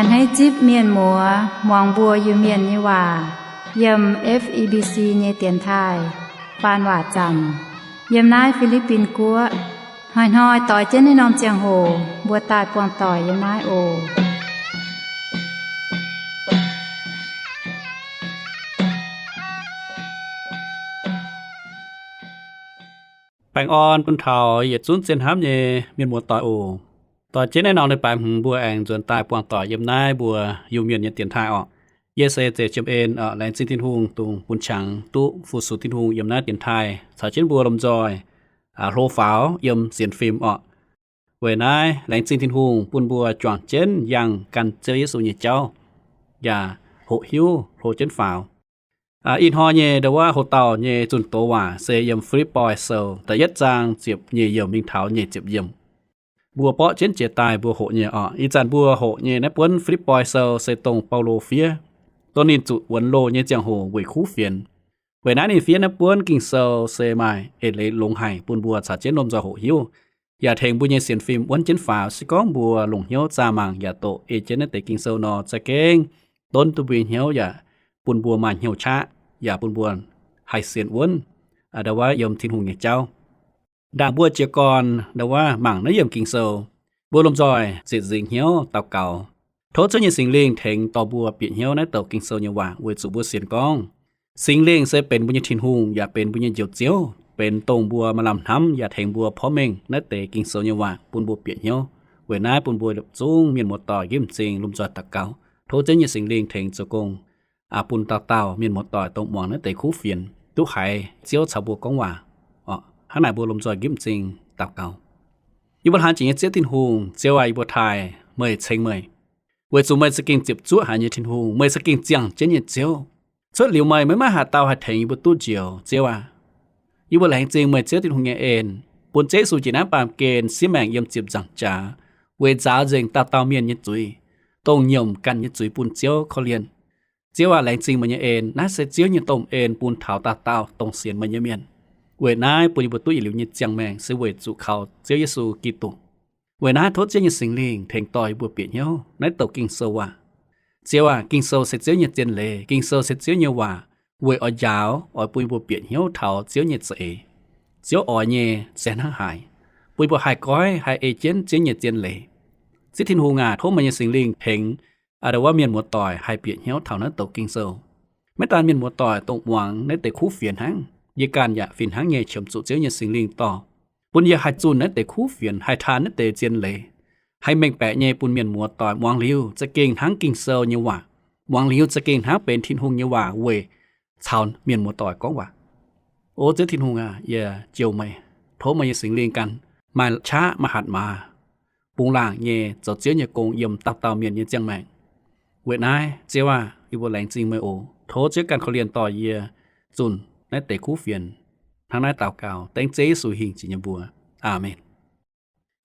Hneiv zipv mienh muoz muangx mbuo Iu-Mienh nyei waac yiem F E B C nyei dienx taaih faan waac zaamc yiem naaiv Fi^li^bin Guoqv. Hnoi-hnoi doix jienv naaiv norm ziangh hoc mbuo daaih buangh doic yiem naaiv oc. Baengh orn bun taux yietc zungv zien hnamv nyei mienh muoz-doic oc. Doix jienv naaiv norm leiz-baaix hmz mbuo aengx nzuonx daaih buangh doic yiem naaiv mbuo Iu-Mienh nyei dienx taaih orqc. Yie se Zeiv Jiem En orqc. Laengz zingh Tin-Hungh dongh bun qangx duqv fu-sux Tin-Hungh yiem naaiv dienx taaih caux jienv mbuo lomh nzoih hlo faaux yiem sienx fim orqc. Weic naaiv laengz zingh Tin-Hungh bun mbuo juangc jienv yangh gan Ziouv Yesu nyei jauv, yaac hoqc hiuv hlo jienv faaux. Ih hnoi nyei ndo wuov hoc-dauh nyei zunh doz waac se yiem Fi^lipv^poi Sou da'yietv zaang ziepc nyeic yiemc mingh taux nyeic ziepc yiemc. Mbuo borqv jienv jiex daaih mbuo hoqc nyei orqc. Ih zanc mbuo hoqc nyei naaiv buonv Fi^lipv^poi Sou se dongh Baulo fiev, dongh ninh zuqc wuonx loh nyei ziangh hoc weic kuv fienx. Weic naaiv ninh fiev naaiv buonv Ging-Sou se maaih eix leiz longx haic bun mbuo caux jienv lomh nzoih hoqc hiuv, yaac tengx mbuo nyei sienx fim wuonv jienv faaux. Se gorngv mbuo longc hnyouv zaah mangc yaac doqc ei jienv naaiv deix Ging-Sou nor, za'gengh donv duqv mbuo nyei hnyouv yaac bun mbuo maaih hnyouv qaqv, yaac bun mbuo haih sienx wuonv ndo wuov yiem Tin-Hungh nyei jauv. Ndaangc mbuo jiez gorn ndo wuov mangc naaiv yiemc Ging-Sou, mbuo lomh nzoih ziqc nzingx hnyouv daux gaux, tov Ziouv nyei Singx Lingh tengx dorh mbuo bieqc hnyouv naaiv douc Ging-Sou nyei waac weic zuqc mbuo sienx gorngv Singx Lingh se benx mbuo nyei Tin-Hungh yaac benx mbuo nyei Njoux Ziouv, benx dongh mbuo maaih lamh hnamv yaac tengx mbuo porv mengh naaiv deix Ging-Sou nyei waac bun mbuo bieqc hnyouv. Weic naaiv bun mbuo zungv mienh muoz-doic nqipv m'zing lomh nzoih daux gaux, tov Ziouv nyei Singx Lingh tengx zoux gong bun dauh dauh mienh muoz-doic dongh muangx naaiv deix kuv fienx duqv haiz Ziouv caux mbuo gorngv waac. Hnangv naaic mbuo lomh nzoih nqipv m'zing daux gaux. Yie mbuo hlaang jiex nyei Ziouv Tin-Hungh, Ziouv aac, yie mbuo taaih meih, ceng meih, weic zuqc meih za'gengh ziepc zuoqv haic nyei Tin-Hungh. Meih za'gengh ziangh jienv nyei Ziouv. Cuotv liuz meih, maiv maaih haaix dauh haih tengx yie mbuo duqv njoux, Ziouv aac. Yie mbuo laengz zingh meih, Ziouv Tin-Hungh nyei en, bun Ziouv Yesu jiex naaiv baamh gen siev maengc yiem ziepc nzaangc jaax, weic nzaaux nzengc dauh dauh mienh nyei zuiz, dongh nyiemc ganh nyei zuiz bun Ziouv korv-lienh. Ziouv aac, laengz zingh meih nyei en. Naaiv se Ziouv nyei domh en bun taux dauh dauh dongh sienx meih nyei mienh. Weic naaiv bun yie mbuo duqv yietc liuz nyei ziangh maengc se weic zuqc kaux Ziouv Yesu Giduc. Weic naaiv tov Ziouv nyei Singx Lingh tengx dorh yie mbuo bieqc hnyouv naaiv douc Ging-Sou waac. Ziouv aac, Ging-Sou se Ziouv nyei zien leiz. Ging-Sou se Ziouv nyei waac weic oix njaaux, oix bun yie mbuo bieqc hnyouv taux Ziouv nyei za'eix, Ziouv oix nyei se hnangv haaix, bun yie mbuo haih goiv haih ei jienv Ziouv nyei zien leiz. Ziouv Tin-Hungh aac, tov meih nyei Singx Lingh tengx a'ndau wuov mienh muoz-doic haih bieqc hnyouv taux naaiv douc Ging-Sou. Maiv daan mienh muoz-doic dongh muangx naaiv deix kuv fienx hnangv, yie ganh yaac fih hnangv nyei qiemx zuqc Ziouv nyei Singx Lingh dorh, bun yie haih zunh naaiv deix kuv fienx, haih taan naaiv deix zien leiz, haih mengh baeqc nyei bun mienh muoz-doic muangx liuz za'gengh hnangv Ging-Sou nyei waac, muangx liuz za'gengh hnangv benx Tin-Hungh nyei waac weic caux mienh muoz-doic gorngv waac. O Ziouv Tin-Hungh aac, yie jouh meih, tov meih nyei Singx Lingh ganh maaih qaqv maaih hatc maaz, bungx laangc nyei zoux Ziouv nyei gong yiem dauh dauh mienh nyei ziangh maengc. Weic naaiv, Ziouv aac, yie mbuo laengz zingh meih oc. Tov Ziouv ganh korv-lienh dorh yie zunh naaiv deix kuv fienx. Hnangv naaiv daux gaux dengv Ziouv Yesu hingh jiex nyei mbuox. Aamen.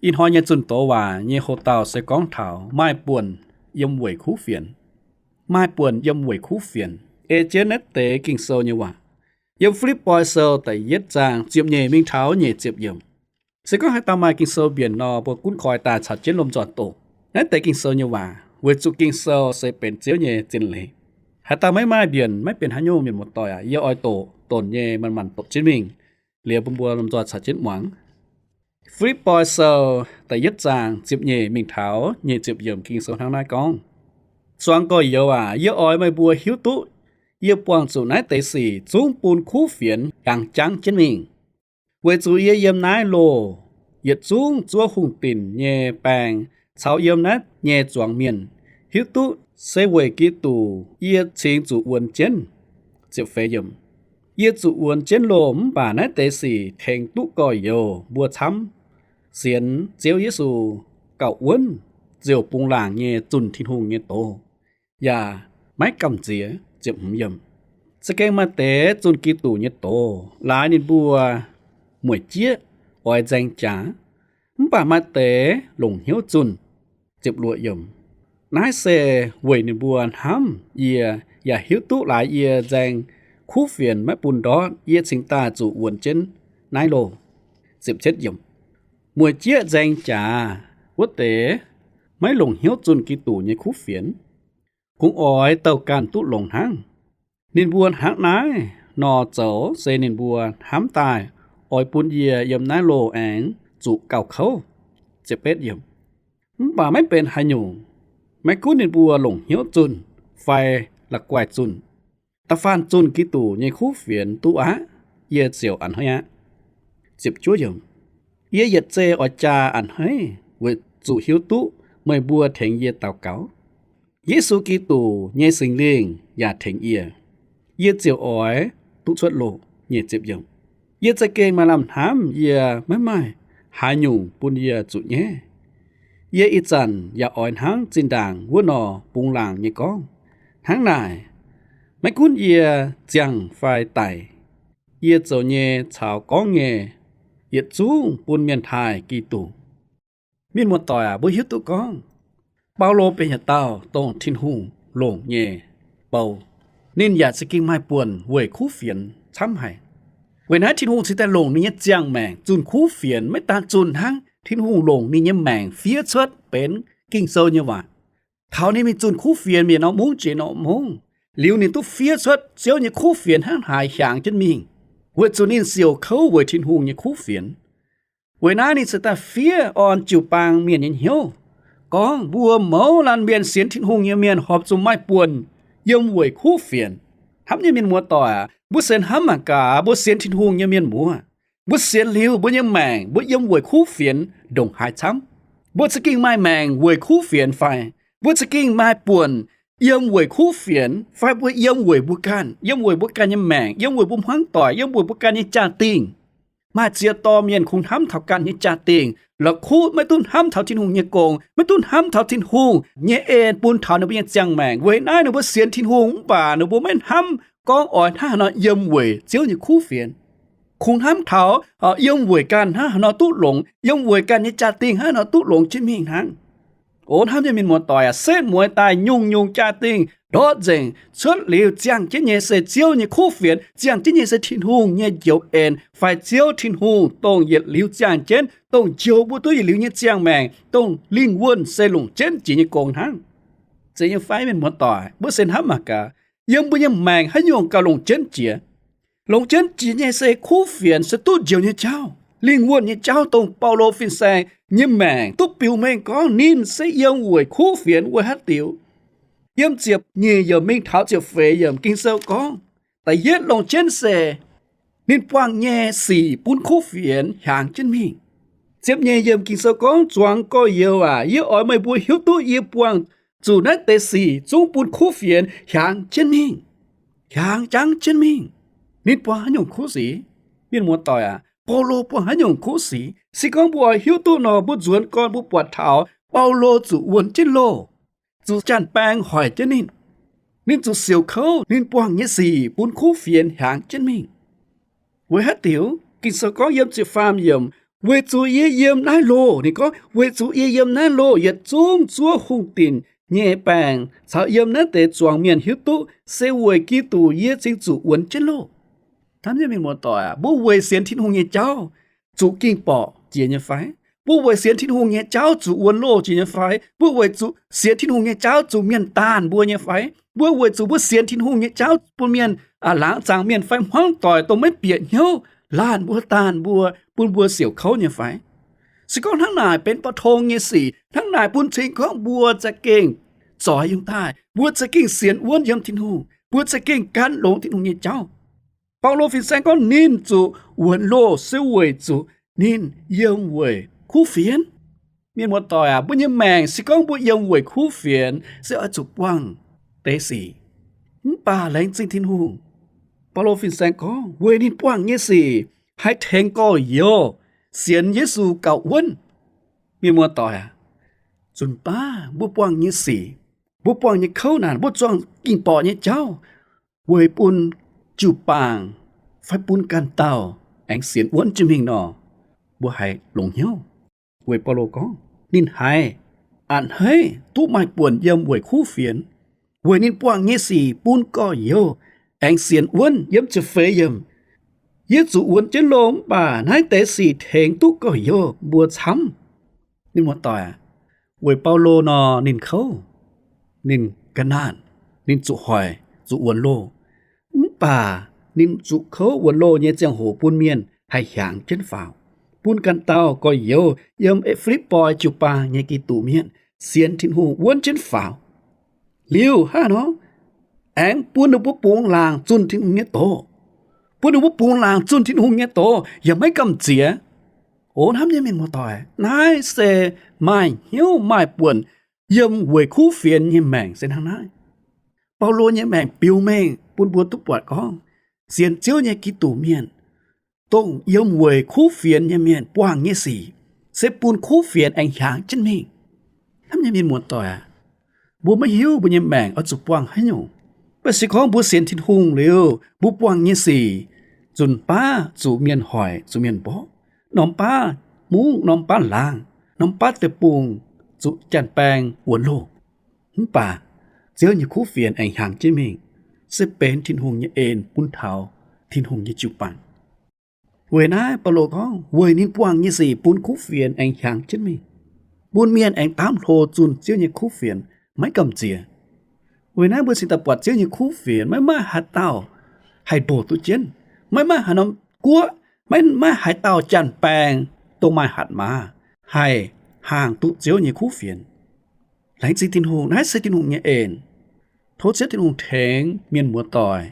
Ih hnoi nyei zunh doz waac nyei hoc-dauh se gorngv taux maaih buonc yiem weic kuv fienx. Maaih buonc yiem weic kuv fienx ei jienv naaiv deix Ging-Sou nyei waac. Yiem Fi^lipv^poi Sou da'yietv zaang ziepc nyeic mingh taux nyeic ziepc yiemc. Se gorngv haaix dauh maaih Ging-Sou mbienc nor, mbuo gunv koi daaih caux jienv lomh nzoih doqc naaiv deix Ging-Sou nyei waac, weic zuqc Ging-Sou se benx Ziouv nyei zien leiz. Haaix dauh maiv maaih mbienc, maiv benx haaix nyungc. Mienh muoz-doic aac, yie oix doqc donc nyei, manc-manc doqc jienv mingh, liuz bun mbuo lomh nzoih caux jienv muangx. Fi^lipv^poi Sou da'yietv zaang ziepc nyeic mingh taux nyeic ziepc yiemc Ging-Sou hnangv naaiv gorngv, Zuangx gorx-youz aac, yie oix meih mbuo hiuv duqv yie buangh zuqc naaiv deix sic zungv bun kuv fienx yangh jangv jienv mingh. Weic zuqc yie yiem naaiv loh yietc zungv zuov hungh dinc nyei baeng caux yiem naaiv nyei zuangx mienh hiuv duqv se weic Giduc yie cingx zuqc wuonx jienv. Yie zuqc wuonx jienv loh mv baac naaiv deix sic tengx duqv gorx-youz mbuo camv sienx Ziouv Yesu gauh wuonv ziouc bungx laangc nyei zunh Tin-Hungh nyei doz, yaac maiv gamh nziex. Za'gengh maaih deix zunh Giduc nyei doz laaix ninh mbuo mueic jieqv oix nzaeng jaax, mv baac maaih deix longc hnyouv zunh. Naaiv se weic ninh mbuo hnamv yie yaac hiuv duqv laaix yie nzaeng kuv fienx maiv bun ndortv yie cingx daaih zuqc wuonx jienv naaiv loh. Mueic jieqv nzaeng jaax wuov deix maiv longc hnyouv zunh Giduc nyei kuv fienx, kungx oix douh ganh duqv longx hnangv. Ninh mbuo hnangv naaiv nor zoux se ninh mbuo hnamv daaih oix bun yie yiem naaiv loh aengx zuqc gauh kouv. Mv baac maiv benx haaix nyungc, maiv gunv ninh mbuo longc hnyouv zunh fai la'guaih zunh, da'faanh zunh Giduc nyei kuv fienx duqv aqv, yie ziouc a'hneiv aqv. Yie yietc zei oix jaa a'hneiv weic zuqc hiuv duqv meih mbuo tengx yie daux gaux. Yesu Giduc nyei Singx Lingh yaac tengx yie, yie ziouc oix duqv cuotv loh. Yie za'gengh maaih lamh hnamv yie maiv maaih haaix nyungc bun yie zuqc nyaiv. Yie ih zanc yaac oix hnangv zinh ndaangc wuov nor bungx laangc nyei gorngv. Hnangv naaic, maiv gunv yie ziangh fai daic, yie zoux nyei caux gorngv nyei, yietc zungv bun mienh taaih Giduc. Mienh muoz-doic aac, mbuo hiuv duqv gorngv, Baulo benx yietc dauh dongh Tin-Hungh longc nyei bou. Ninh yaac za'gengh maaih buonc weic kuv fienx camv haic. Weic naaiv Tin-Hungh cingx daaih longc ninh nyei ziangh maengc zunh kuv fienx. Maiv daan zunh hnangv, Tin-Hungh longc ninh nyei maengc fiev cuotv benx Ging-Sou nyei waac. Taux ninh mingh zunh kuv fienx mienh norm mungv jiex norm mungv, liuz ninh duqv fiev cuotv Ziouv nyei kuv fienx hnangv haaix hiaangx jienv mingh, weic zuqc ninh siouc kouv weic Tin-Hungh nyei kuv fienx. Weic naaiv ninh cingx daaih fiev orn jiu-baang mienh nyei hnyouv, gorngv mbuo mouz laanh mienh sienx Tin-Hungh nyei mienh horpc zuqc maaih buonc yiem weic kuv fienx. Hnamv nyei mienh muoz-doic aac, mbuo se hnamv mangc gaax, mbuo sienx Tin-Hungh nyei mienh muoz, mbuo sienx liuz mbuo nyei maengc mbuo yiem weic kuv fienx ndongc haaix camv? Mbuo za'gengh maaih maengc weic kuv fienx fai? Mbuo za'gengh maaih buonc yiem weic kuv fienx fai mbuo yiem weic mbuo ganh, yiem weic mbuo ganh nyei maengc, yiem weic mbuo hmuangv doic, yiem weic mbuo ganh nyei jaa-dingh? Maaih ziex dorh mienh kungx hnamv taux ganh nyei jaa-dingh, la'kuqv maiv duqv hnamv taux Tin-Hungh nyei gong, maiv duqv hnamv taux Tin-Hungh nyei en bun taux ninh mbuo nyei ziangh maengc. Weic naaiv ninh mbuo sienx Tin-Hungh mv baac ninh mbuo maiv hnamv gorngv oix hnangv haaix nor yiem weic Ziouv nyei kuv fienx. Kungx hnamv taux yiem weic ganh hnangv haaix nor duqv longx, yiem weic ganh nyei jaa-dingh hnangv haaix nor duqv longx jienv mingh hnangv. O hnamv nyei mienh muoz-doic aac, setv mueiz daaih nyungc-nyungc jaa-dingh ndortv nzengc cuotv liuz ziangh jienv nyei se Ziouv nyei kuv fienx, ziangh jienv nyei se Tin-Hungh nyei njoux en fai Ziouv Tin-Hungh dongh yietc liuz ziangh jienv, dongh njoux mbuo duqv yietc liuz nyei ziangh maengc, dongh lingh wuonh se longc jienv jiex nyei gong hnangv. Zeiz nyei fai mienh muoz-doic? Mbuo se hnamv mangc gaax, yiem mbuo nyei maengc haaix nyungc gauh longc jienv jiex? Longc jienv jiex nyei se kuv fienx, se duqv njoux nyei jauv. Lingh wuonh nyei jauv dongh Baulo fin-saeng nyei maengc duqv biux mengh gorngv ninh se yiem weic kuv fienx. Weic haaix diuc? Yiem ziepc nyeic yiemc mingh taux ziepc feix yiemc Ging-Sou gorngv, da'yietv longc jienv se ninh buangh nyei sic bun kuv fienx hiaangx jienv mingh. Ziepc nyeic yiemc Ging-Sou gorngv, Zuangx gorx-youz aac, yie oix meih mbuo hiuv duqv yie buangh zuqc naaiv deix sic zungv bun kuv fienx hiaangx jienv mingh. Hiaangx jangv jienv mingh. Ninh buangh haaix nyungc kuv sic? Mienh muoz-doic aac, Baulo buangh haaix nyungc kuv sic? Se gorngv mbuo oix hiuv duqv nor, mbuo nzuonx gorn mbuo buatc taux Baulo zuqc wuonx jienv loh, zuqc janx-baeng hoic jienv ninh. Ninh zuqc siouc kouv, ninh buangh nyei sic bun kuv fienx hiaangx jienv mingh. Weic haaix diuc? Ging-Sou gorngv yiem ziepc faam yiemc, weic zuqc yie yiem naaiv loh, ninh gorngv, weic zuqc yie yiem naaiv loh yietc zungv zuov hungh dinc nyei baengc caux yiem naaiv deix zuangx mienh hiuv duqv se weic Giduc yie cingx zuqc wuonx jienv loh. Hnamv nyei mienh muoz-doic aac, mbuo weic sienx Tin-Hungh nyei jauv zuqc ging-borqc jiex nyei fai? Mbuo weic sienx Tin-Hungh nyei jauv zuqc wuonx loh jiex nyei fai? Mbuo weic zuqc sienx Tin-Hungh nyei jauv zuqc mienh daanh mbuo nyei fai? Mbuo weic zuqc mbuo sienx Tin-Hungh nyei jauv bun mienh, aa, laangz zaangc mienh fai hmuangv doic dongh maiv bieqc hnyouv laanh mbuo daanh mbuo, bun mbuo siouc kouv nyei fai? Se gorngv hnangv naaic benx ba'tong nyei sic, hnangv naaic bun cing gorngv mbuo za'gengh zoix yungh daaih, mbuo za'gengh sienx wuonv yiem Tin-Hungh, mbuo za'gengh gan longx Tin-Hungh nyei jauv. Baulo fin-saeng gorngv ninh zuqc wuonx loh se weic zuqc ninh yiem weic kuv fienx. Mienh muoz-doic aac, mbuo nyei maengc se gorngv mbuo yiem weic kuv fienx se oix zuqc buangh deix sic. Mv baac laengz zingh Tin-Hungh, Baulo fin-saeng gorngv weic ninh buangh nyei sic haih tengx gorx-youz sienx Yesu gauh wuonv. Mienh muoz-doic aac, zunc baav mbuo buangh nyei sic, mbuo buangh nyei kouv naanc, mbuo zuangx ging-borqc nyei jauv weic bun jiu-baang fai bun ganh dauh aengx sienx wuonv jienv mingh nor, mbuo haiz longx hnyouv. Weic Baulo gorngv ninh haiz a'hneiv duqv maaih buonc yiem weic kuv fienx, weic ninh buangh nyei sic bun gorx-youz aengx sienx wuonv. Yiem ziepc feix yiemc, yie zuqc wuonx jienv loh mv baac naaiv deix sic tengx duqv gorx-youz mbuo camv. Mienh muoz-doic aac, Weic Baulo nor, ninh kouv, ninh ga'naanh, ninh zuqc hoic, zuqc wuonx loh. Mv baac ninh zuqc kouv wuonx loh nyei ziangh hoc bun mienh haih hiaangx jienv faaux, bun ganh dauh gorx-youz yiem Fi^lipv^poi jiu-baang nyei Giduc mienh sienx Tin-Hungh wuonv jienv faaux. Liuz hnangv nor, aengx bun ninh mbuo bungx laangc zunh Tin-Hungh nyei doz. Bun ninh mbuo bungx laangc zunh Tin-Hungh nyei doz yaac maiv gamh nziex. O hnamv nyei mienh muoz-doic, naaiv se maaih hnyouv maaih buonc yiem weic kuv fienx nyei maengc se hnangv naaiv. Baulo nyei maengc biux mengh bun mbuo duqv buatc gorngv sienx Ziouv nyei Giduc mienh, dongh yiem weic kuv fienx nyei mienh buangh nyei sic se bun kuv fienx aengx hiaangx jienv mingh. Hnamv nyei mienh muoz-doic aac, mbuo maiv hiuv mbuo nyei maengc oix zuqc buangh haaix nyungc. Mv baac se gorngv mbuo sienx Tin-Hungh liuz, mbuo buangh nyei sic nzunc baav zuqc mienh hoic, zuqc mienh mborqv, norm baav mungv, norm baav laangz, norm baav deic-bung zuqc janx-baeng wuonx loh. Mv baac Ziouv nyei kuv fienx aengx hiaangx jienv mingh, se benx Tin-Hungh nyei en bun taux Tin-Hungh nyei jiu-baang. Weic naaiv Baulo gorngv weic ninh buangh nyei sic bun kuv fienx aengx hiaangx jienv mingh, bun mienh aengx daamv hlo zunh Ziouv nyei kuv fienx maiv gamh nziex. Weic naaiv mbuo cingx daaih buatc Ziouv nyei kuv fienx maiv maaih haaix dauh haih ndoh duqv jienv, maiv maaih haaix norm guoqv, maiv maaih haaix dauh janx-baeng dongh maaih hatc maaz haih haangh duqv Ziouv nyei kuv fienx. Laengz zingh Tin-Hungh, naaiv se Tin-Hungh nyei en. Tov Ziouv Tin-Hungh tengx mienh muoz-doic,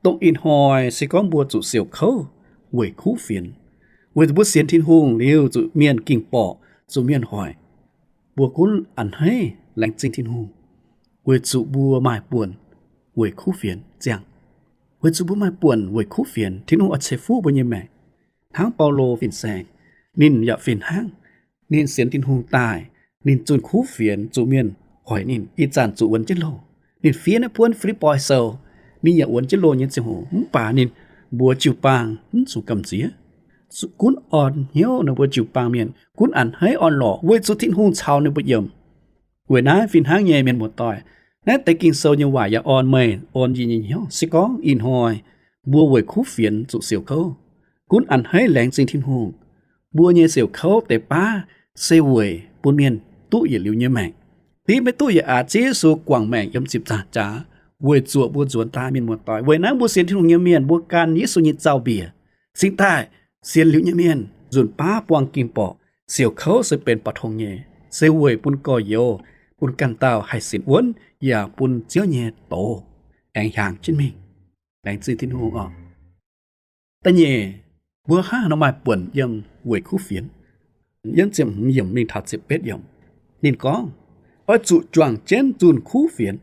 dongh ih hnoi se gorngv mbuo zuqc siouc kouv weic kuv fienx, weic zuqc mbuo sienx Tin-Hungh liuz zuqc mienh ging-borqc, zuqc mienh hoic, mbuo gunv a'hneiv laengz zingh Tin-Hungh, weic zuqc mbuo maaih buonc weic kuv fienx ziangh. Weic zuqc mbuo maaih buonc weic kuv fienx, Tin-Hungh oix ceix fuqv mbuo nyei maengc. Hnangv Baulo fin-saeng, ninh yaac fih hnangv. Ninh sienx Tin-Hungh daaih, ninh zunh kuv fienx zuqc mienh hoic ninh, ih zanc zuqc wuonx jienv loh. Ninh fiev naaiv buonv Fi^lipv^poi Sou, ninh yaac wuonx jienv loh nyei ziangh hoc, mv baac ninh mbuox jiu-baang mv zuqc gamh nziex, zuqc gunv orn hnyouv ninh mbuo jiu-baang mienh, gunv a'hneiv orn-lorqc weic zuqc Tin-Hungh caux ninh mbuo yiem. Weic naaiv fih hnangv nyei mienh muoz-doic, naaiv deix Ging-Sou nyei waac yaac orn meih, orn yie nyei hnyouv. Se gorngv ih hnoi mbuo weic kuv fienx zuqc siouc kouv, gunv a'hneiv laengz zingh Tin-Hungh, mbuo nyei siouc kouv deix baav se weic bun mienh duqv yietc liuz nyei maengc. Div maiv duqv yietc aax Ziouv Yesu guangc maengc yiem ziepc nzaangc jaax weic zuoqc mbuo nzuonx daaih mienh muoz-doic. Weic naaiv mbuo sienx Tin-Hungh nyei mienh mbuo gan Yesu nyei zaux-mbiec cingx daaih sienx liuz nyei mienh nzunc baav buangh ging-borqc, siouc kouv se benx baac tong nyei, se weic bun gorx-youz, bun ganh dauh haih sinx wuonv yaac bun Ziouv nyei doz aengx hiaangx jienv mingh. Laengz zingh Tin-Hungh oc. Da'nyeic, mbuo hnangv haaix nor maaih buonc yiem weic kuv fienx? Yiem ziepc hmz yiemc mingh taux ziepc betv yiemc, ninh gorngv, oix zuqc juangc jienv zunh kuv fienx.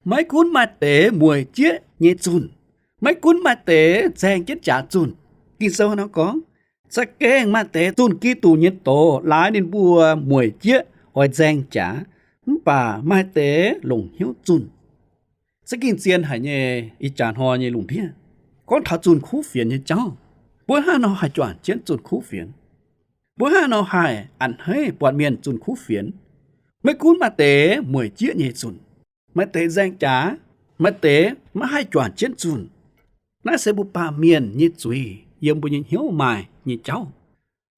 Maiv gunv maaih deix mueic jieqv nyei zunh, maiv gunv maaih deix nzaeng jienv jaax zunh. Ging-Sou nor gorngv, za'gengh maaih deix zunh Giduc nyei doz laaix ninh mbuo mueic jieqv oix nzaeng jaax, mv baac maaih deix longc hnyouv zunh. Za'gengh zien haic nyei ih jaax hnoi nyei lungh ndiev. Gorngv taux zunh kuv fienx nyei jauv, mbuo hnangv haaix nor haih juangc jienv zunh kuv fienx? Mbuo hnangv haaix nor haih a'hneiv buatc mienh zunh kuv fienx? Maiv gunv maaih deix mueic jieqv nyei zunh, maaih deix nzaeng jaax, maaih deix maiv haih juangc jienv zunh. Naaiv se mbuo baamh mienh nyei zuiz yiem mbuo nyei hnyouv maaih nyei jauv.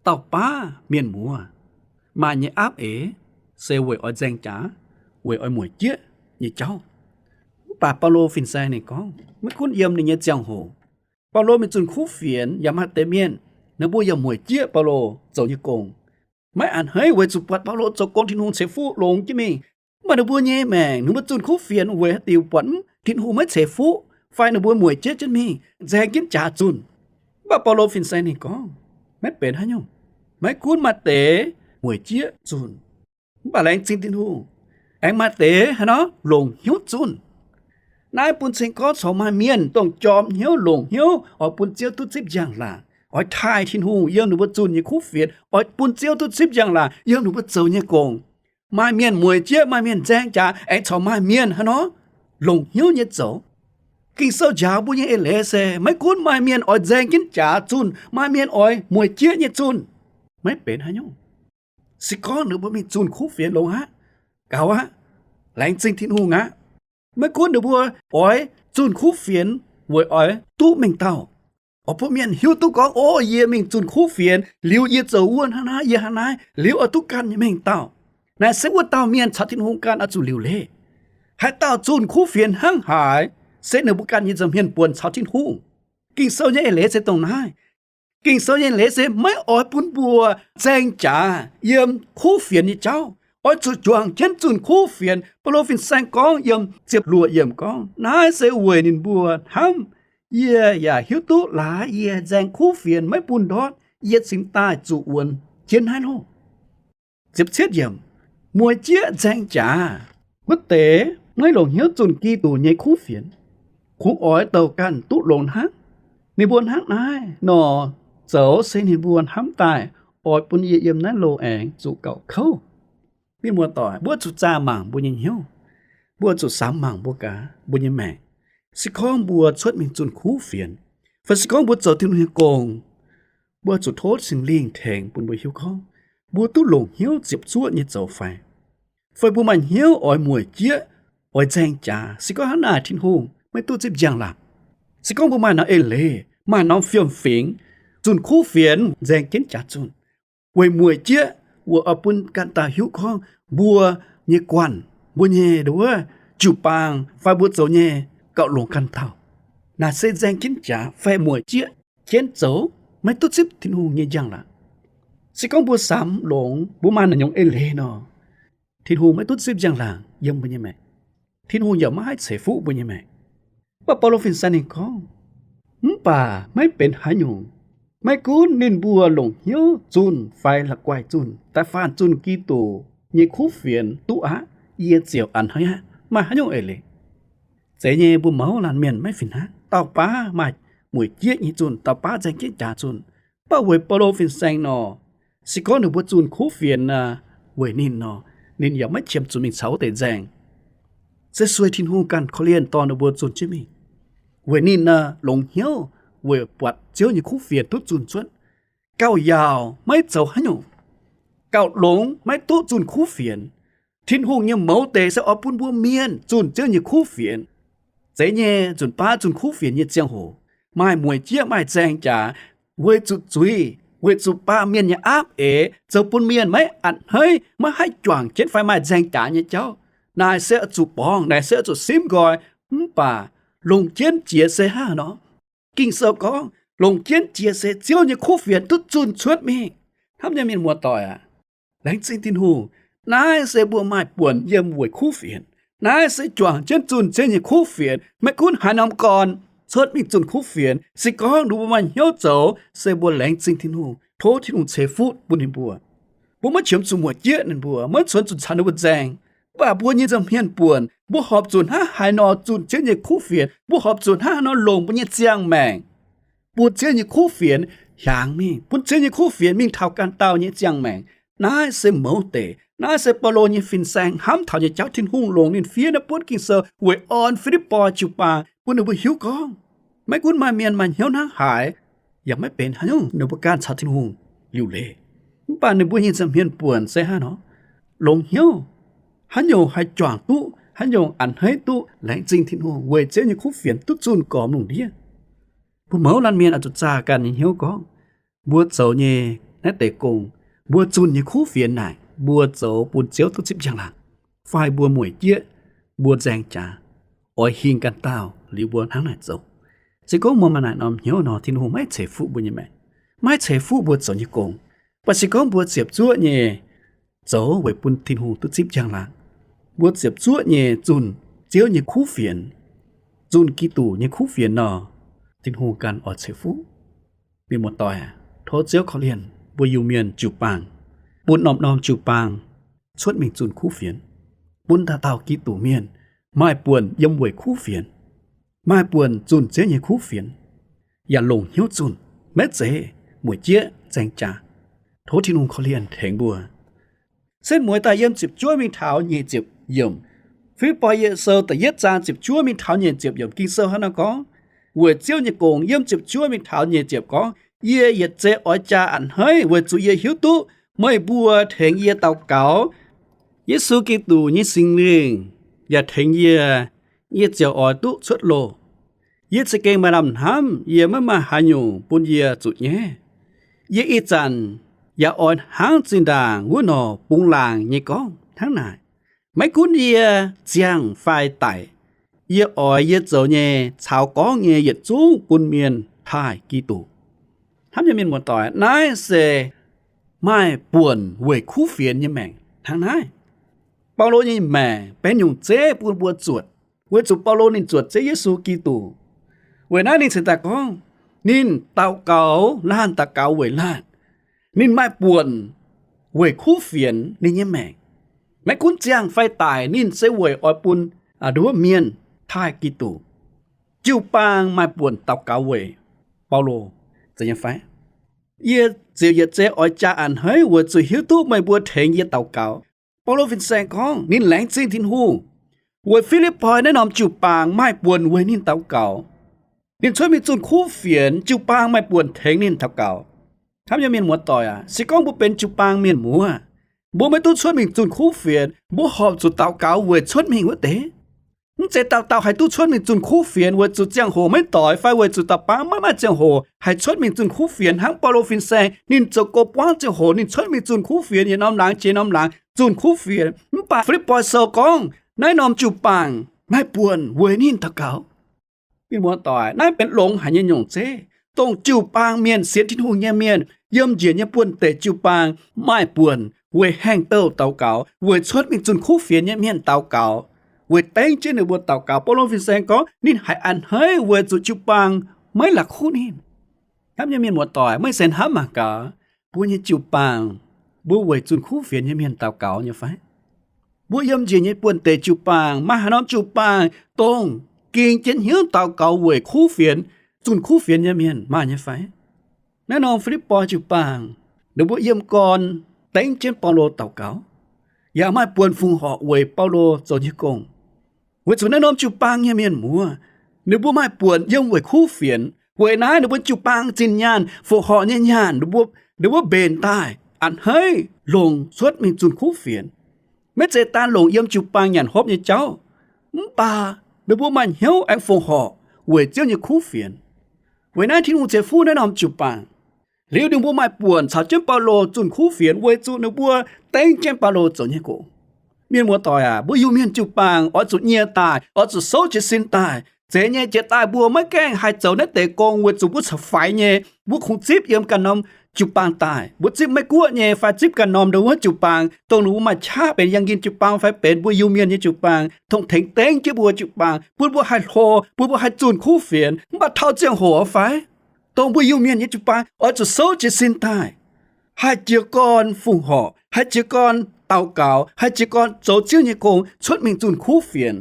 Dauh baav mienh muoz maaih nyei aapv eix se weic oix nzaeng jaax, weic oix mueic jieqv nyei jauv. Mv baac Baulo fin-saeng ninh gorngv, maiv gunv yiem ninh nyei ziangh hoc, Baulo mingh zunh kuv fienx yaac maaih deix mienh, ninh mbuo yaac mueic jieqv Baulo zoux nyei gong. Maiv a'hneiv weic zuqc buatc Baulo zoux gong Tin-Hungh ceix fuqv longx jienv mingh. Mv baac ninh mbuo nyei maengc, ninh mbuo zunh kuv fienx weic haaix diuc buatc mv Tin-Hungh maiv ceix fuqv, fai ninh mbuo mueic jieqv jienv mingh, nzaeng jienv jaax zunh. Mv baac Baulo fin-saeng ninh gorngv, maiv benx haaix nyungc. Maiv gunv maaih deix mueic jieqv zunh, mv baac laengz zingh Tin-Hungh, aengx maaih deix haaix nor longc hnyouv zunh. Naaiv bun cing gorngv corc maaih mienh dongh jorm hnyouv longc hnyouv oix bun Ziouv duqv zipv njang-laangc, oix taaih Tin-Hungh yiem ninh mbuo zunh nyei kuv fienx, oix bun Ziouv duqv zipv njang-laangc yiem ninh mbuo zoux nyei gong. Maaih mienh mueic jieqv, maaih mienh nzaeng jaax, aengx corc maaih mienh haaix nor longc hnyouv nyei zoux. Ging-Sou njaaux mbuo nyei eix leiz se maiv gunv maaih mienh oix nzaeng jienv jaax zunh, maaih mienh oix mueic jieqv nyei zunh, maiv benx haaix nyungc. Se gorngv ninh mbuo mingh zunh kuv fienx longx aqv, gaux aqv, laengz zingh Tin-Hungh aqv. Maiv gunv ninh mbuo oix zunh kuv fienx weic oix duqv mengh dauh, oix bun mienh hiuv duqv gorngv, o, yie mingh zunh kuv fienx liuz yie zoux wuov hnangv naaiv, yie hnangv naaiv, liuz oix duqv ganh nyei mengh dauh. Naaiv se wuov dauh mienh caux Tin-Hungh ganh oix zuqc liuc leiz. Haaix dauh zunh kuv fienx hnangv haaix, se ninh mbuo ganh nyei nza'hmien buonc caux Tin-Hungh. Ging-Sou nyei eix leiz se dongh naaiv. Ging-Sou nyei eix leiz se maiv oix bun mbuo nzaeng jaax yiem kuv fienx nyei jauv. Oix zuqc juangc jienv zunh kuv fienx. Baulo fin-saeng gorngv yiem ziepc luoqc yiemc gorngv, naaiv se weic ninh mbuo hnamv. Yie yaac hiuv duqv laaix yie nzaeng kuv fienx maiv bun ndortv, yie cingx daaih zuqc wuonx jienv naaiv loh. Ziepc cietv yiemc, mueic jieqv nzaeng jaax wuov deix maiv longc hnyouv zunh Giduc nyei kuv fienx, kungx oix douc ganh duqv longx hnangv. Ninh mbuo hnangv naaiv nor zoux se ninh mbuo hnamv daaih oix bun yie yiem naaiv loh aengx zuqc gauh kouv. Mienh muoz-doic, mbuo zuqc zaah mangc mbuo nyei hnyouv. Mbuo zuqc samx mangc mbuo gaax mbuo nyei maengc. Se gorngv mbuo cuotv mingh zunh kuv fienx, fai se gorngv mbuo zoux Tin-Hungh nyei gong, mbuo zuqc tov Singx Lingh tengx bun mbuo hiuv gorngv mbuo duqv longc hnyouv ziepc zuoqv nyei zoux fai, fai mbuo maaih hnyouv oix mueic jieqv, oix nzaeng jaax. Se gorngv hnangv naaic, Tin-Hungh maiv duqv zipv njang-laangc. Se gorngv mbuo maaih norm eix leiz, maaih norm fiem-fingx, zunh kuv fienx nzaeng jienv jaax zunh, weic mueic jieqv, weic oix bun ganh dauh hiuv gorngv mbuo nyei guanh, mbuo nyei nduov jiu-baang fai mbuo zoux nyei gauh longx ganh dauh. Naaic se nzaeng jienv jaax fai mueic jieqv jienv zoux, maiv duqv zipv Tin-Hungh nyei njang-laangc. Se gorngv mbuo samx longx, mbuo maaih naaiv nyungc eix leiz nor, Tin-Hungh maiv duqv zipv njang-laangc yiem mbuo nyei maengc. Tin-Hungh yaac maiv haih ceix fuqv mbuo nyei maengc. Mv baac Baulo fin-saeng ninh gorngv, mv baac maiv benx haaix nyungc, maiv gunv ninh mbuo longc hnyouv zunh fai la'guaih zunh, da'faanh zunh Giduc nyei kuv fienx duqv aqv, yie ziouc a'hneiv aqv. Maaih haaix nyungc eix leiz? Zeiz nyei, mbuo mouz laanh mienh maiv fih hnangv. Dauh baav maaih mueic jieqv nyei zunh, dauh baav nzaeng jienv jaax zunh. Mv baac weic Baulo fin-saeng nor, se gorngv ninh mbuo zunh kuv fienx aqv, weic ninh nor, ninh yaac maiv qiemx zuqc mingh caux wuov deix nzaeng. Se sueih Tin-Hungh ganh korv-lienh dorh ninh mbuo zunh jienv mingh. Weic ninh aqv, longx hnyouv weic buatc Ziouv nyei kuv fienx duqv zunh cuotv. Gauh yaauc maiv zoux haaix nyungc, gauh longx maiv duqv zunh kuv fienx. Tin-Hungh nyei mouz deix se oix bun mbuo mienh zunh Ziouv nyei kuv fienx. Zeiz nyei, nzunc baav zunh kuv fienx nyei ziangh hoc, maaih mueic jieqv, maaih nzaeng jaax, weic zuqc zuiz, weic zuqc baamh mienh nyei aapv eix, zoux bun mienh maiv a'hneiv, maiv haih juangc jienv fai maaih nzaeng jaax nyei jauv. Naaic se oix zuqc borngz, naaic se oix zuqc simv nqoi. Mv baac longc jienv jiex se hnangv nor. Ging-Sou gorngv, longc jienv jiex se Ziouv nyei kuv fienx duqv zunh cuotv mingh. Hnamv nyei mienh muoz-doic aac, laengz zingh Tin-Hungh. Naaiv se mbuo maaih buonc yiem weic kuv fienx. Naaiv se juangc jienv zunh Ziouv nyei kuv fienx. Maiv gunv haaix norm gorn cuotv mingh zunh kuv fienx, se gorngv ninh mbuo maaih hnyouv zoux, se mbuo laengz zingh Tin-Hungh, tov Tin-Hungh ceix fuqv bun ninh mbuo. Mbuo maiv qiemx zuqc mueic jieqv ninh mbuo, maiv cuotv zuqc caux ninh mbuo nzaeng. Mv baac mbuo nyei nza'hmien buonc, mbuo horpc zuqc hnangv haaix nor zunh Ziouv nyei kuv fienx, mbuo horpc zuqc hnangv haaix nor longc mbuo nyei ziangh maengc bun Ziouv nyei kuv fienx hiaangx mingh, bun Ziouv nyei kuv fienx mingh taux ganh dauh nyei ziangh maengc. Naaiv se mouz deix, naaiv se Baulo nyei fin-saeng hnamv taux nyei jauv. Tin-Hungh longc ninh fiev naaiv buonv Ging-Sou weic orn Fi^lipv^poi jiu-baang bun ninh mbuo hiuv gorngv, maiv gunv maaih mienh maaih hnyouv hnangv haaix, yaac maiv benx haaix nyungc ninh mbuo ganh caux Tin-Hungh liuc leiz. Mv baac ninh mbuo nyei nza'hmien buonc se hnangv nor, longx hnyouv, haaix nyungc haih juangc duqv, haaix nyungc a'hneiv duqv laengz zingh Tin-Hungh weic Ziouv nyei kuv fienx duqv zunh gormx lungh ndiev. Mbuo mouz laanh mienh oix zuqc zaah ganh nyei hnyouv gorngv, mbuo zoux nyei naaiv deix gong, mbuo zunh nyei kuv fienx naaic, mbuo zoux bun Ziouv duqv zipv njang-laangc, fai mbuo mueic jieqv, mbuo nzaeng jaax, oix hingh ganh dauh liuz mbuo hnangv naaic zoux. Se gorngv mbuo maaih naaic norm hnyouv nor, Tin-Hungh maiv ceix fuqv mbuo nyei maengc, maiv ceix fuqv mbuo zoux nyei gong. Mv baac se gorngv mbuo ziepc zuoqv nyei zoux weic bun Tin-Hungh duqv zipv njang-laangc, mbuo ziepc zuoqv nyei zunh Ziouv nyei kuv fienx, zunh Giduc nyei kuv fienx nor, Tin-Hungh ganh oix ceix fuqv. Mienh muoz-doic aac, tov Ziouv korv-lienh mbuo Iu-Mienh jiu-baang, bun norm-norm jiu-baang cuotv mingh zunh kuv fienx, bun dauh dauh Giduc mienh maaih buonc yiem weic kuv fienx, maaih buonc zunh Ziouv nyei kuv fienx, yaac longc hnyouv zunh, maiv zeiz mueic jieqv nzaeng jaax. Tov Tin-Hungh korv-lienh tengx mbuo. Setv mueiz daaih yiem ziepc juov mingh taux nyic ziepc yiemc. Fi^lipv^poi Yie Sou da'yietv zaang ziepc juov mingh taux nyic ziepc yiemc Ging-Sou hnangv naaiv gorngv, weic Ziouv nyei gong yiem ziepc juov mingh taux nyic ziepc gorngv, Yie yietc zei oix jaa a'hneiv, weic zuqc yie hiuv duqv meih mbuo tengx yie daux gaux, Yesu Giduc nyei Singx Lingh yaac tengx yie, yie ziouc oix duqv cuotv loh. Yie za'gengh maaih lamh hnamv yie maiv maaih haaix nyungc bun yie zuqc nyaiv. Yie ih zanc yaac oix hnangv zinh ndaangc wuov nor bungx laangc nyei gorngv, hnangv naaic. Maiv gunv yie ziangh fai daic, yie oix yie zoux nyei caux gorngv nyei yietc zungv bun mienh taaih Giduc. Hnamv nyei mienh muoz-doic, naaiv se maaih buonc weic kuv fienx nyei maengc hnangv naaiv. Baulo nyei maengc benx nyungc zeiv bun mbuo zuotc, weic zuqc Baulo ninh zuotc Ziouv Yesu Giduc. Weic naaiv ninh cingx daaih gorngv, ninh daux gaux laanh daux gaux weic laanh. Ninh maaih buonc weic kuv fienx ninh nyei maengc. Maiv gunv ziangh fai daic, ninh se weic oix bun, aa, nduov mienh taaih Giduc. Jiu-baang maaih buonc daux gaux weic Baulo, zeiz nyei fai? Yie ziouc yietc zei oix jaa a'hneiv weic zuqc hiuv duqv meih mbuo tengx yie daux gaux. Baulo fin-saeng gorngv ninh laengz zingh Tin-Hungh weic Fi^lipv^poi naaiv norm jiu-baang maaih buonc weic ninh daux gaux. Ninh cuotv mingh zunh kuv fienx, jiu-baang maaih buonc tengx ninh daux gaux. Hnamv nyei mienh muoz-doic aac, se gorngv mbuo benx jiu-baang mienh muoz, mbuo maiv duqv cuotv mingh zunh kuv fienx, mbuo horpc zuqc daux gaux weic cuotv mingh wuov deix. Mv zeiz dauh dauh haih duqv cuotv mingh zunh kuv fienx weic zuqc ziangh hoc maiv doix fai weic zuqc dauh baav maiv maaih ziangh hoc haih cuotv mingh zunh kuv fienx hnangv Baulo fin-saeng. Ninh zoux go buangv ziangh hoc ninh cuotv mingh zunh kuv fienx, yietc norm laangz jiex norm laangz zunh kuv fienx. Mv baac Fi^lipv^poi Sou gorngv naaiv norm jiu-baang maaih buonc weic ninh daux gaux. Mienh muoz-doic, naaiv benx longx haic nyei nyungc zeiv, dongh jiu-baang mienh, sienx Tin-Hungh nyei mienh, yiem njiec nyei buonv-deic jiu-baang maaih buonc weic haengh douh daux gaux, weic cuotv mingh zunh kuv fienx nyei mienh daux gaux, weic dengv jienv ninh mbuo daux gaux. Baulo fin-saeng gorngv ninh haiz a'hneiv weic zuqc jiu-baang maiv la'kuqv ninh. Hnamv nyei mienh muoz-doic, meih se hnamv mangc gaax, mbuo nyei jiu-baang, mbuo weic zunh kuv fienx nyei mienh daux gaux nyei fai? Mbuo yiem njiec nyei buonv-deic jiu-baang maaih haaix norm jiu-baang dongh ging jienv hnyouv daux gaux weic kuv fienx, zunh kuv fienx nyei mienh maaih nyei fai? Naaiv norm Fi^lipv^poi jiu-baang, ninh mbuo yiem gorn dengv jienv Baulo daux gaux, yaac maaih buonc fongc horc weic Baulo zoux nyei gong. Weic zuqc naaiv norm jiu-baang nyei mienh muoz, ninh mbuo maaih buonc yiem weic kuv fienx. Weic naaiv ninh mbuo jiu-baang zinh nyaanh, fongc horc nyei nyaanh, ninh mbuo, ninh mbuo mbenc daaih a'hneiv longc cuotv mingh zunh kuv fienx. Maiv zeiz daan longc yiem jiu-baang nyanc hopv nyei jauv, mv baac ninh mbuo maaih hnyouv aengx fongc horc weic Ziouv nyei kuv fienx. Weic naaiv Tin-Hungh ceix fuqv naaiv norm jiu-baang. Liuz ninh mbuo maaih buonc caux jienv Baulo zunh kuv fienx weic zuqc ninh mbuo dengv jienv Baulo zoux nyei gong. Mienh muoz-doic aac, mbuo Iu-Mienh jiu-baang oix zuqc nyie daaih, oix zuqc souv jiez sin daaih. Zeiz nyei, jiex daaih mbuo maiv gaengh haih zoux naaiv deix gong weic zuqc mbuo caux faix nyei. Mbuo kungx zipv yiem ganh norm jiu-baang daaih. Mbuo zipv Meiv-Guoqv nyei fai zipv ganh norm ndo wuov jiu-baang, dongh ninh mbuo maaih qaqv benx yangh nqin jiu-baang fai benx mbuo Iu-Mienh nyei jiu-baang, dongh tengx dengv jienv mbuo jiu-baang, bun mbuo haih hlo, bun mbuo haih zunh kuv fienx. Mv baac taux ziangh hoc fai, dongh mbuo Iu-Mienh nyei jiu-baang oix zuqc souv jiez sin daaih, haih jiez gorn fongc horc, haih jiez gorn daux gaux, haih jiez gorn zoux Ziouv nyei gong, cuotv mingh zunh kuv fienx.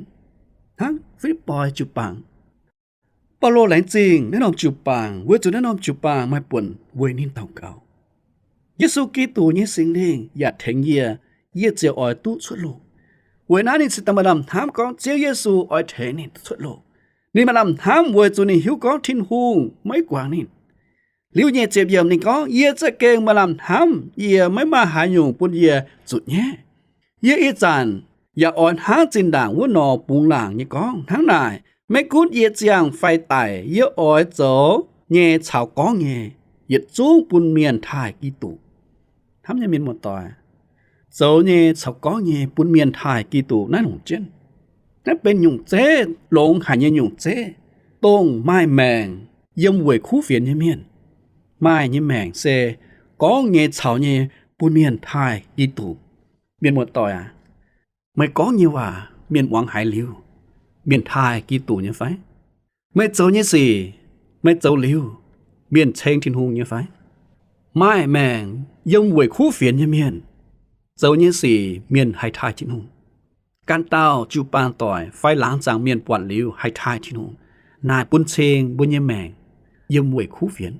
Hnangv Fi^lipv^poi jiu-baang, Baulo laengz zingh naaiv norm jiu-baang weic zuqc naaiv norm jiu-baang maaih buonc weic ninh daux gaux. Yesu Giduc nyei Singx Lingh yaac tengx yie, yie ziouc oix duqv cuotv loh. Weic naaiv ninh cingx daaih maaih lamh hnamv gorngv Ziouv Yesu oix tengx ninh duqv cuotv loh. Ninh maaih lamh hnamv weic zuqc ninh hiuv gorngv Tin-Hungh maiv guangc ninh. Liuz nyeic ziepc yiemc ninh gorngv, yie za'gengh maaih lamh hnamv, yie maiv maaih haaix nyungc bun yie zuqc nyaiv. Yie ih zanc yaac oix hnangv zinh ndaangc wuov nor bungx laangc nyei gorngv hnangv naaic, maiv gunv yie ziangh fai daic, yie oix zoux nyei caux gorngv nyei yietc zungv bun mienh taaih Giduc. Hnamv nyei mienh muoz-doic, zoux nyei caux gorngv nyei bun mienh taaih Giduc naaiv longc jienv. Naaiv benx nyungc zeiv, longx haic nyei nyungc zeiv, dongh maaih maengc yiem weic kuv fienx nyei mienh. Maaih nyei maengc se gorngv nyei caux nyei bun mienh taaih Giduc. Mienh muoz-doic aac, meih gorngv nyei waac mienh muangx haiz liuz, mienh taaih Giduc nyei fai? Meih zoux nyei sic, meih zoux liuz, mienh ceng Tin-Hungh nyei fai? Maaih maengc yiem weic kuv fienx nyei mienh, zoux nyei sic mienh haih taaih Tin-Hungh. Ganh dauh jiu-baang doic fai laangz zaangc mienh buatc liuz haih taaih Tin-Hungh, naaic bun cing mbuo nyei maengc yiem weic kuv fienx.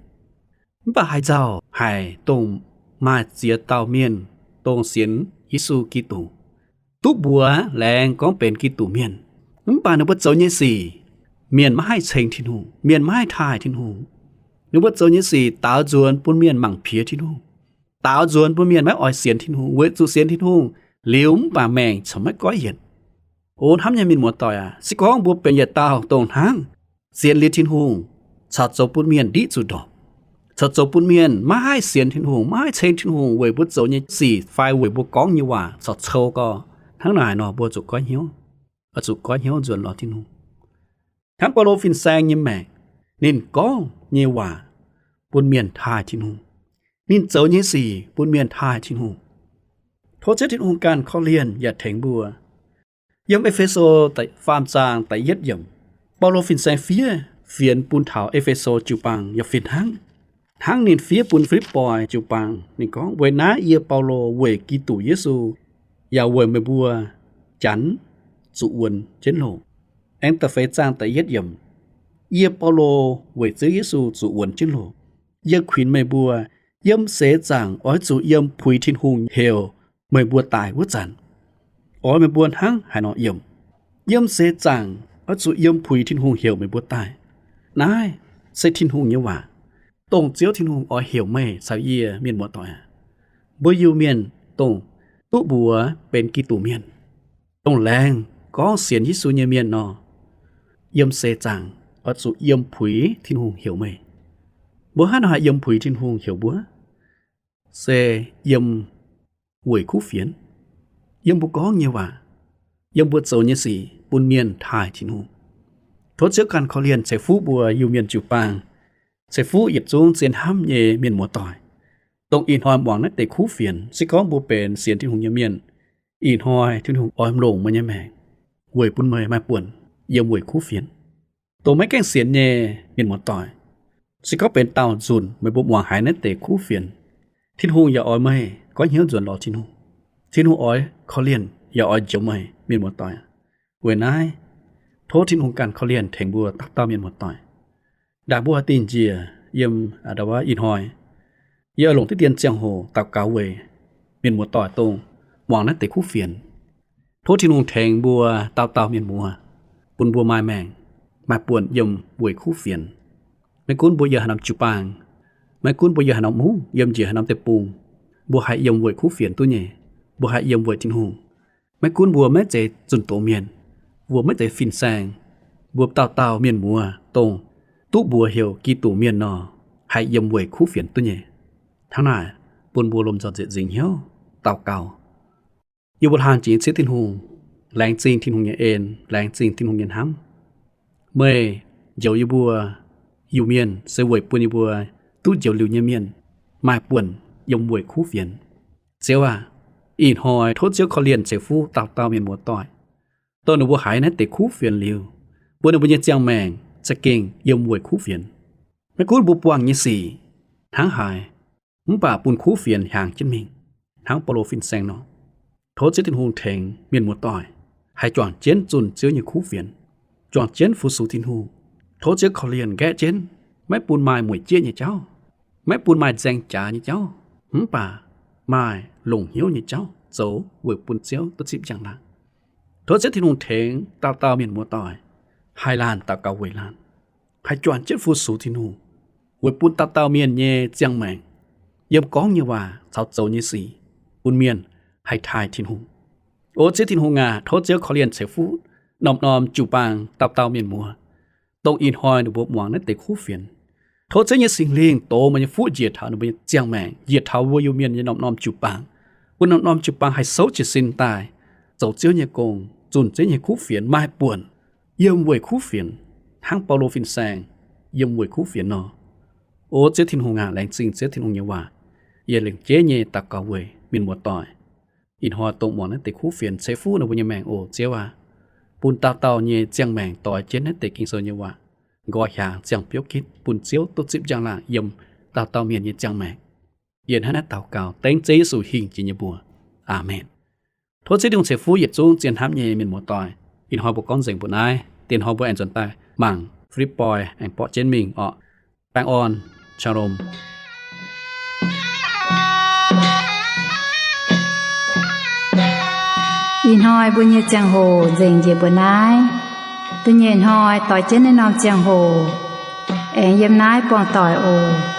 Mv baac haaix nzauh haic dongh maaih ziex dauh mienh dongh sienx Yesu Giduc, duqv mbuox laengz gorngv benx Giduc mienh, mv baac ninh mbuo zoux nyei sic, mienh maiv haih ceng Tin-Hungh, mienh maiv haih taaih Tin-Hungh. Ninh mbuo zoux nyei sic daaux nzuonx bun mienh mangc piex Tin-Hungh, daaux nzuonx bun mienh maiv oix sienx Tin-Hungh, weic zuqc sienx Tin-Hungh liuz mv baac maengc corc maiv goiv yienc. O hnamv nyei mienh muoz-doic aac, se gorngv mbuo benx yietc dauh dongh hnangv, sienx liuz Tin-Hungh corc zoux bun mienh ndiqv zuqc ndorpc, corc zoux bun mienh maiv haih sienx Tin-Hungh, maiv haih ceng Tin-Hungh weic mbuo zoux nyei sic fai weic mbuo gorngv nyei waac corc cou gorx. Hnangv naaic nor mbuo zuqc goiv hnyouv, oix zuqc goiv hnyouv nzuonx lorz Tin-Hungh. Hnangv Baulo fin-saeng nyei maengc, ninh gorngv nyei waac bun mienh taaih Tin-Hungh. Ninh zoux nyei sic bun mienh taaih Tin-Hungh. Tov Ziouv Tin-Hungh ganh korv-lienh yaac tengx mbuo. Yiem E^fe^so faam zaang da'yietv yiemc, Baulo fin-saeng fiev fienx bun taux E^fe^so jiu-baang yaac fih hnangv. Hnangv ninh fiev bun Fi^lipv^poi jiu-baang, ninh gorngv, weic naaiv yie Baulo weic Giduc Yesu yaac weic meih mbuo Janx zuqc wuonx jienv loh. Aengx da'feix zaang da'yietv yiemc, yie Baulo weic Ziouv Yesu zuqc wuonx jienv loh. Yie kuinx meih mbuo, yiem seix zaangc oix zuqc yiem puix Tin-Hungh heuc meih mbuo daaih wuov zanc, oix meih mbuo hnangv haaix nor yiem. Yiem seix zaangc oix zuqc yiem puix Tin-Hungh heuc meih mbuo daaih. Naaiv se Tin-Hungh nyei waac, dongh Ziouv Tin-Hungh oix heuc meih caux yie mienh muoz-doic aac. Mbuo Iu-Mienh dongh duqv mbuox benx Giduc Mienh, dongh laengz gorngv sienx Yesu nyei mienh nor, yiem seix zaangc oix zuqc yiem puix Tin-Hungh heuc meih. Mbuo hnangv haaix nor haih yiem puix Tin-Hungh heuc mbuo? Se yiem weic kuv fienx, yiem mbuo gorngv nyei waac, yiem mbuo zoux nyei sic bun mienh taaih Tin-Hungh. Tov Ziouv ganh korv-lienh ceix fuqv mbuo Iu-Mienh jiu-baang, ceix fuqv yietc zungv zien hnamv nyei mienh muoz-doic, dongh ih hnoi muangx naaiv deix kuv fienx. Se gorngv mbuo benx sienx Tin-Hungh nyei mienh, ih hnoi Tin-Hungh oix longc meih nyei maengc weic bun meih maaih buonc yiem weic kuv fienx. Dongh maiv gaengh sienx nyei mienh muoz-doic, se gorngv benx dauh nzunc meih mbuo muangx haiz naaiv deix kuv fienx, Tin-Hungh yaac oix meih goiv hnyouv nzuonx lorz Tin-Hungh. Tin-Hungh oix korv-lienh yaac oix njoux meih, mienh muoz-doic. Weic naaiv, tov Tin-Hungh ganh korv-lienh tengx mbuo dauh dauh mienh muoz-doic. Ndaangc mbuo haih dingh njiec yiem a'ndau wuov ih hnoi, yie oix longc diqv dien ziangh hoc daux gaux weic mienh muoz-doic dongh muangx naaiv deix kuv fienx. Tov Tin-Hungh tengx mbuo dauh dauh mienh muoz, bun mbuo maaih maengc, maaih buonc yiem weic kuv fienx. Maiv gunv mbuo yiem haaix norm jiu-baang, maiv gunv mbuo yiem haaix norm mungv, yiem njiec haaix norm deic-bung, mbuo haih yiem weic kuv fienx duqv nyei. Mbuo haih yiem weic Tin-Hungh. Maiv gunv mbuo maiv zeiz zunh doz mienh, mbuo maiv zeiz fin-saeng, mbuo dauh dauh mienh muoz dongh duqv mbuox heuc Giduc Mienh nor, haih yiem weic kuv fienx duqv nyei. Hnangv naaic, bun mbuo lomh nzoih nzengc hnyouv daux gaux. Yie mbuo hlang jiex Ziouv Tin-Hungh, laengz zingh Tin-Hungh nyei en, laengz zingh Tin-Hungh nyei hnamv. Meih njoux yie mbuo Iu-Mienh se weic bun yie mbuo duqv njoux liuz nyei mienh maaih buonc yiem weic kuv fienx. Ziouv aac, ih hnoi tov Ziouv korv-lienh ceix fuqv dauh dauh mienh muoz-doic, dongh ninh mbuo haiz naaiv deix kuv fienx liuz, bun ninh mbuo nyei ziangh maengc za'gengh yiem weic kuv fienx. Maiv gunv mbuo buangh nyei sic hnangv haaix, mv baac bun kuv fienx hiaangx jienv mingh, hnangv Baulo fin-saeng nor. Tov Ziouv Tin-Hungh tengx mienh muoz-doic haih juangc jienv zunh Ziouv nyei kuv fienx, juangc jienv fu-sux Tin-Hungh. Tov Ziouv korv-lienh nqaeqv jienv, maiv bun maaih mueic jieqv nyei jauv, maiv bun maaih nzaeng jaax nyei jauv, mv baac maaih longc hnyouv nyei jauv zoux weic bun Ziouv duqv zipv njang-laangc. Tov Ziouv Tin-Hungh tengx dauh dauh mienh muoz-doic haih laanh daux gaux weic laanh, haih juangc jienv fu-sux Tin-Hungh, weic bun dauh dauh mienh nyei ziangh maengc yiem gorngv nyei waac caux zoux nyei sic bun mienh haih taaih Tin-Hungh. O Ziouv Tin-Hungh aac, tov Ziouv korv-lienh ceix fuqv norm-norm jiu-baang dauh dauh mienh muoz, dongh ih hnoi ninh mbuo muangx naaiv deix kuv fienx. Tov Ziouv nyei Singx Lingh dox meih nyei fuqv njiec taux ninh mbuo nyei ziangh maengc, njiec taux mbuo Iu-Mienh nyei norm-norm jiu-baang, bun norm-norm jiu-baang haih souv jiez sin daaih zoux Ziouv nyei gong, zunh Ziouv nyei kuv fienx, maaih buonc yiem weic kuv fienx, hnangv Baulo fin-saeng yiem weic kuv fienx nor. O Ziouv Tin-Hungh aac, laengz zingh Ziouv Tin-Hungh nyei waac. Yie lengc jeiv nyei daux gaux weic mienh muoz-doic ih hnoi dongh muangx naaiv deix kuv fienx, ceix fuqv ninh mbuo nyei maengc oc, Ziouv aac. Bun dauh dauh nyei ziangh maengc doix jienv naaiv deix Ging-Sou nyei waac nqoi hiaangx ziangh biouv gitv, bun Ziouv duqv zipv njang-laangc yiem dauh dauh mienh nyei ziangh maengc. Yie hnangv naaiv daux gaux dengv Ziouv Yesu hingh jiex nyei mbuox. Aamen. Tov Ziouv Tin-Hungh ceix fuqv yietc zungv zien hnamv nyei mienh muoz-doic. Ih hnoi mbuo gorngv nzengc mbuo naaiv. Diex hnoi mbuo aengx nzuonx daaih mangc Fi^lipv Boi aengx borqv jienv mingh orqc. Baengh orn, Shalom. Ih hnoi mbuo nyei ziangh hoc nzengc njiec mbuo naaiv. Da'nyeic hnoi doix jienv naaiv norm ziangh hoc aengx yiem naaiv buangh doic oc.